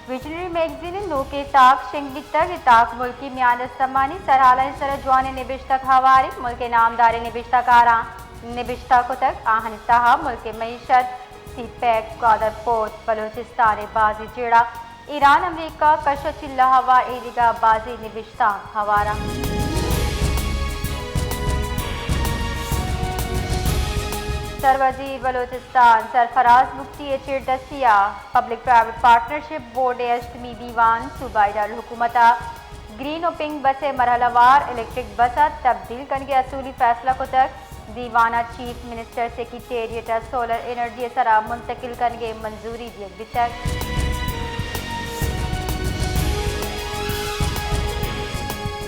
Visionary magazine ءِ نوکیں تاک شنگ بیتگ۔ اے تاک ملکی میان استمانی سرحالانی سرا جوانیں نبشتگ ہوار انت۔ ملک ءِ نامداریں نبشتہ کاراں نبشتہ کتگ۔ آہانی تہا ملک ءِ معیشت، سی پیک، گوادر پورٹ، بلوچستان ءِ بازیں جیڑہ، ایران، امریکہ، کش ءُ چلہ ہوا، ایدگہ بازیں نبشتانک ہوار انت۔ سروزیر بلوچستان سرفراز بگٹی ءِ چیردستی ءَ پبلک پرائیویٹ پارٹنرشپ بورڈ ءِ ہشتمی دیوان، صوبائی دارالحکومت ءَ گرین ءُ پنک بس ءِ مرحلہ وار الیکٹرک بس ءَ تبدیل کنگ ءِ اصولی فیصلہ کتگ۔ دیوان ءَ چیف منسٹر سیکرٹریٹ ءَ سولر انرجی ءِ سرا منتقل کنگ ءِ منظوری دیگ بیتگ۔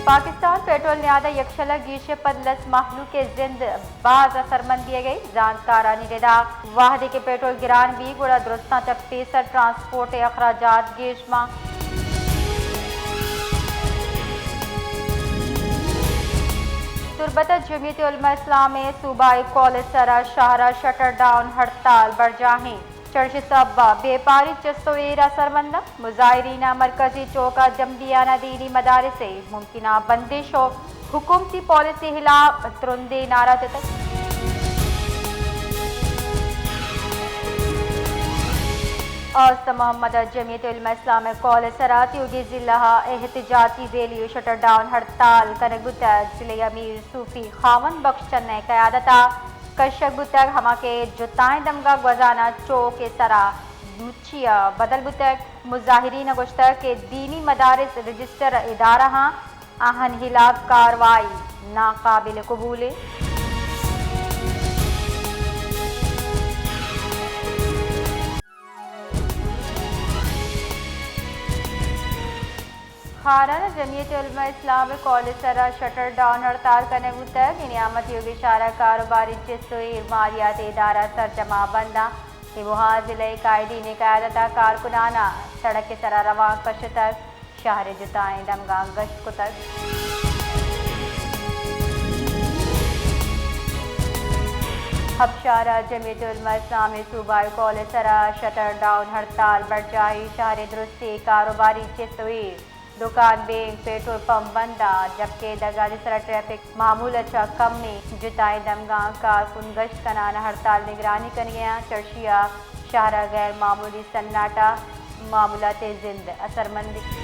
پاکستان پیٹرول نیاد ءَ یکشل ءَ گیش ءِ پد لس مہلوک ءِ زند باز اثرمند بیگ ءَ انت۔ زانتکارانی ردا وہدے کہ پیٹرول گران بیت، گڑا درستاں چہ پیسر ٹرانسپورٹ ءِ اخراجات گیش باں۔ تربت ءَ جمعیت علماء اسلام ءِ صوبائی کالج سرا شہر ءَ شٹر ڈاؤن ہڑتال برجاہ انت۔ چرشی سبب ءَ بیپاری چست ءُ ایر اثرمند انت۔ مظاہرین ءَ مرکزی چوک ءَ جمبیانہ دینی مدارس ءِ ممکنہ بندش ءُ حکومتی پالیسی ہلاپ ترندیں نعرہ جتگ۔ اوست محمد ءَ جمعیت علماء اسلام ءِ کالج سرا تیوگی ضلع ءَ احتجاجی ریلی ءُ شٹر ڈاؤن ہڑتال کنگ بوتگ۔ ضلع ءِ امیر صوفی خاوند بخش چنہ ءِ قیادت ءَ کشگ بوتگ، ہما کہ جتائیں دمگاں گوزان ءَ چوک ءِ سرا مچی ءَ بدل بوتگ۔ مظاہرین ءَ گوشتگ کہ دینی مدارس رجسٹر ادارہ آں، آہانی ہلاپ کاروائی ناقابل قبول انت۔ خاران ءَ جمعیت علماء اسلام ءِ کالج سرا شٹر ڈاؤن ہڑتال کنگ بوتگ۔ اے نیام ءَ تیوگیں شہر ءِ کاروباری چست ءُ ایر، مالیاتی ادارہ سرجم ءَ بند انت۔ اے موہ ءَ ضلع ءِ قائدین ءِ قیادت ءَ کارکنان ءَ سڑک ءِ سرا روان کشتگ۔ شہر ءِ جتائیں دمگاں گشت کتگ۔ ہبشار ءَ جمعیت علماء اسلام ءِ صوبائی کالج سرا شٹر ڈاؤن ہڑتال برجاہ انت۔ شہر ءِ درستیں کاروباری چست ءُ ایر، دکان، بینک، پیٹرول پمپ بند انت، جبکہ درگاہانی سرا ٹریفک معمول ءَ چہ کم انت۔ جتائیں دمگاں کارکن گشت کنان ءَ ہڑتال نگرانی کنگ ءَ انت۔ چرشی ءَ شہر ءَ غیر معمولی سناٹہ، معمولات ءِ زند اثرمند انت۔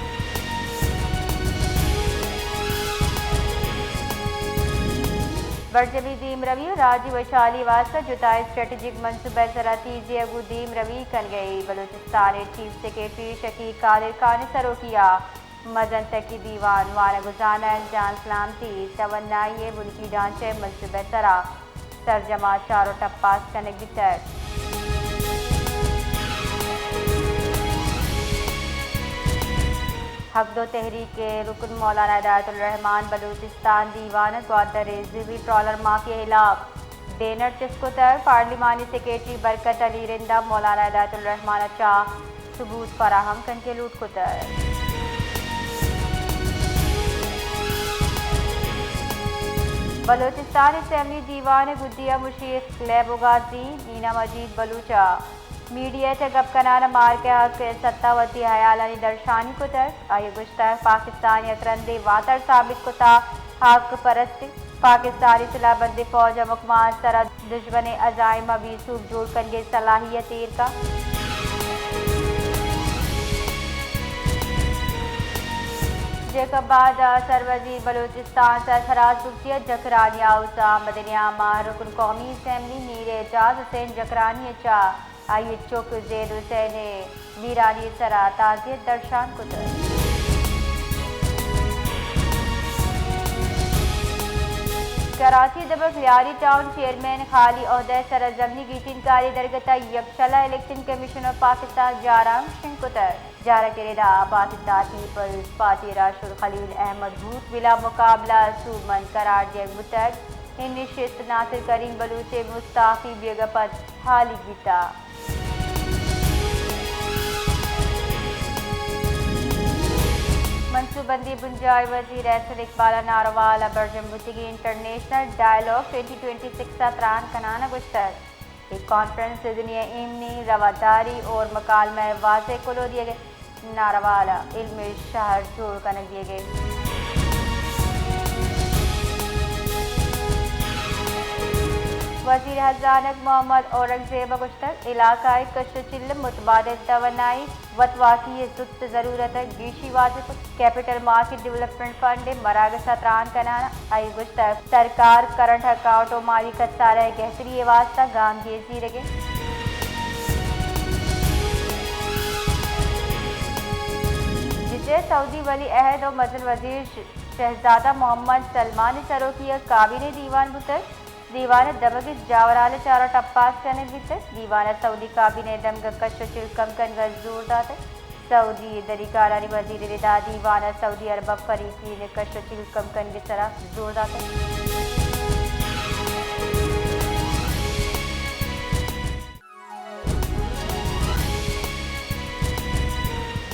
برجمی دیمروی ءُ راجی وشحالی ءِ واستہ جتائیں اسٹریٹجک منصوبہ ءِ سرا تیزی ءَ گوں دیمروی کنگ ءَ انت۔ بلوچستان ءِ چیف سیکرٹری شکیق قادر خان ءِ سروکی ءَ مزن تکی دیوان، وانگ ءُ زانگ، جان سلامتی، توانائی ءِ بنکی ڈھانچہ ءِ منصوبہ ءِ سرا سرجم ءَ چار ءُ ٹپاس کنگ بیتگ۔ حق دو تحریک ءِ رکن مولانا ہدایت الرحمان بلوچستان دیوان ءَ گوادر ءِ زیوی ٹرالر مافیا ءِ ہلاپ بینر چست کتگ۔ پارلیمانی سیکرٹری برکت علی رند ءَ مولانا ہدایت الرحمان ءَ چہ ثبوت فراہم کنگ ءِ لوٹ کتگ۔ بلوچستان اسمبلی دیوان ءِ گدی ءَ مشیر لیب ءُ گازی مینا مجید بلوچ ءَ میڈیا ءَ چہ گپ کنان ءَ مارک ءِ حق ءِ ستا وتی ہیالانی درشانی کتگ۔ آئی ءَ گوشتگ، پاکستان یک رندے واتر ثابت کتگ حق پرست انت۔ پاکستانی سلاہ بندیں فوج ءَ مکماں سرا دژمن ءِ عزائم ءَ بے سوب جوڑ کنگ ءِ صلاحیت ایر کنت۔ جیکب آباد ءَ سروزیر بلوچستان سرفراز بگٹی ءَ جکرانی ہاؤس ءَ آمد ءِ نیام ءَ رکن قومی اسمبلی میر اعجاز حسین جکرانی ءَ چہ آئی ءِ چک زید حسین ءِ میرانی ءِ سرا تعزیت درشان کتگ۔ کراچی ءِ دمگ لیاری ٹاؤن چیئرمین خالی عہدہ ءِ سرا ضمنی گیٹین کاری درگت ءَ یکشل ءَ الیکشن کمیشن آف پاکستان جارانگ شنگ کتگ۔ جارگ ءِ ردا پاکستان پیپلز پارٹی ءِ راہشون خلیل احمد بوٹ بلا مقابلہ سوبمند قرار دیگ بوتگ۔ اے نشست ناصر کریم بلوچ ءِ مستعفی بیگ ءَ پد ہالیگ بیتگ۔ منصوبہ بندی ءِ بنجاہی وزیر احسن اقبال ءَ ناروال ءَ برجم بوتگیں international dialogue twenty twenty six ءَ تران کنان ءَ گوشتگ، اے کانفرنس ء دنیا ایمنی، رواداری اور مکالمہ ء واضح کلوہ دیگ ء نعرہ والا علمی شہر جوڑ کنگ دیگ ء۔ وزیر ہزانگ محمد اورنگزیب ء گوشتگ، علاقائی کش ء چل ء متبادل توانائی وتواکی ء زوت ضرورت ء گیشی واضح کت۔ کیپٹل مارکیٹ ڈویلپمنٹ فنڈ ء مراگش ء تران کنان ء آئی گوشتگ، سرکار کرنٹ اکاؤنٹ ء مالی کسارہ ء گہتری ء واستہ گامگیج زیرگ ء۔ جدہ ء سعودی ولی عہد ء مزن وزیر ش-، شہزادہ محمد سلمان ء سروکی ء کابینہ دیوان بوتگ۔ دیوان ء دمگ ء جاورھال ء چارہ ٹپاس کنگ بیتگ۔ دیوان ء سعودی کابینہ ء دمگ ء کش ء چل کم کنگ ء زور داتگ۔ سعودی دری کارانی وزیر ء ردا دیوان ء سعودی عرب ء فریقین ء کش ء چل کم کنگ ء سرا زور داتگ۔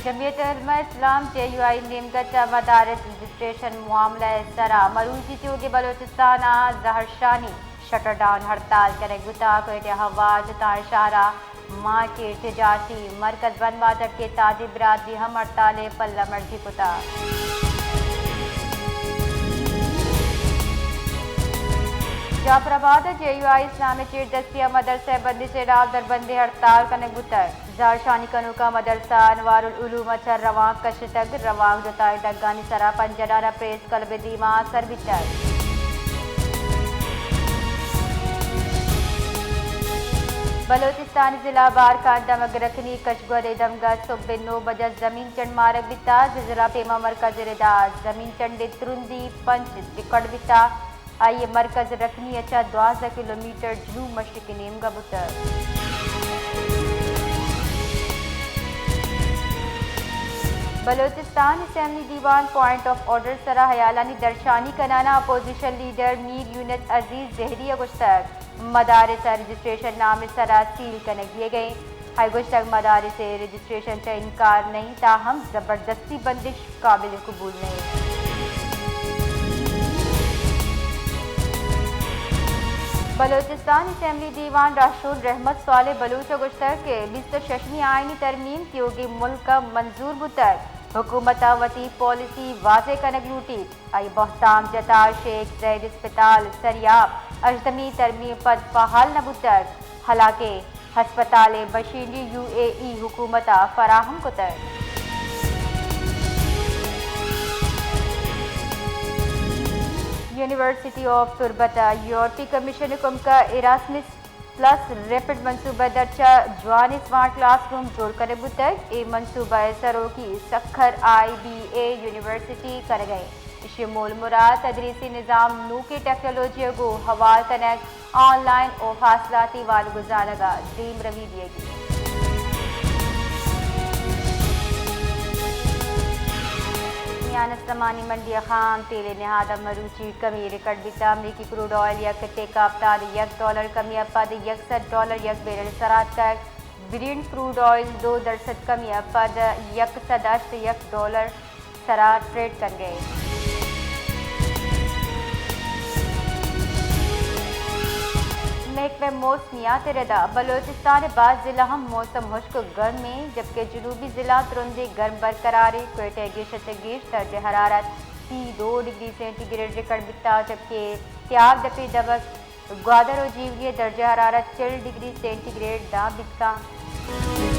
جمعیت علماء اسلام، جے یو آئی، نیمگ ء چہ مدارس رجسٹریشن معاملہ ء سرا مروچی تیوگیں بلوچستان ء زہرشانی شٹر ڈاؤن ہڑتال کنگ بوتگ۔ کوئٹہ ء ہوار جتائیں شہر ء مارکیٹ، تجارتی مرکز بند باتگ کہ تاجر برادری ہم ہڑتال ء پلہ مرزی کتگ۔ جعفر آباد ء جے یو آئی اسلام ء چیردستی ء مدرسہ ء بندش ء ہلاپ دربندیں ہڑتال کنگ بوتگ۔ زہرشانی کنوکاں مدرسہ انوار العلوم ء چہ روانک کشتگ۔ روانک جتائیں ڈگانی سرا پنجڈان ء پریس کلب ء دیما سر بیتگ۔ بلوچستان ضلع بارکھان دمگ رکنی کشگور ء دمگ ء سہب ء نو بجہ زمین چنڈ مارگ بیتگ۔ زلزلہ پیما مرکز ء ردا زمین چنڈ ء ترندی پنچ ریکارڈ بیتگ۔ آئی ء مرکز رکنی ء چہ دوازدہ کلومیٹر جنوب مشرقی نیمگ ء بوتگ۔ بلوچستان اسمبلی دیوان پوائنٹ آف آرڈر سرا ہیالانی درشانی کنان ء اپوزیشن لیڈر میر یونس عزیز زہری ء گوشتگ، مدارس ء رجسٹریشن نام ء سرا سیل کنگ دیگ ء انت۔ آئی گوشتگ، مدارس ء رجسٹریشن چہ انکار نہ انت، تاہم زبردستی بندش قابل قبول نہ انت۔ بلوچستان اسمبلی دیوان راہشون رحمت صالح بلوچ ء گوشتگ کہ بیست ء ششمی آئینی ترمیم تیوگیں ملک ء منظور بوتگ، حکومت ء وتی پالیسی واضح کنگ لوٹیت۔ آئی بہتام جتا شیخ زید اسپتال سریاب ہژدمی ترمیم پد فعال نہ بوتگ، حالانکہ ہسپتال ء مشینری یو اے ای حکومت ء فراہم کتگ۔ یونیورسٹی آف تربت ء یورپی کمیشن ء کمک ء اراسمس پلس ریپڈ منصوبہ ء درچ ء جوانیں سمارٹ کلاس روم جوڑ کنگ بوتگ۔ اے منصوبہ ء سروکی سکھر آئی بی اے یونیورسٹی کنگ ء انت۔ ایشی ء مول مراد تدریسی نظام نوکیں ٹیکنالوجی ء گوں ہوار کنگ، آن لائن ء فاصلاتی وانگ ء زانگ ء دیمروی دیگ انت۔ میان استمانی منڈی ء خام تیل ء نہاد ء مروچی کمی ریکارڈ بیتگ۔ امریکی کروڈ آئل یک ٹیکہ ہپتاد ء یک ڈالر کمی ء پد یک سد ڈالر یک بیرل ء سرا اتکگ۔ برینٹ کروڈ آئل دو درسد کمی ء پد یک سد ہشت ء یک ڈالر سرا ٹریڈ کنگ ء انت۔ محکمہ موسمیات ء ردا بلوچستان ء باز ضلع ہم موسم ہشک ء گرم انت، جبکہ جنوبی ضلع ترندیں گرم برقرار انت۔ کوئٹہ ء گیش ء چہ گیش درجہ حرارت سی دو ڈگری سینٹی گریڈ ریکارڈ بیتگ، جبکہ تیاب دپی دمگ گوادر ء جیونی ء درجہ حرارت چل ڈگری سینٹی گریڈ داں بیت کنت۔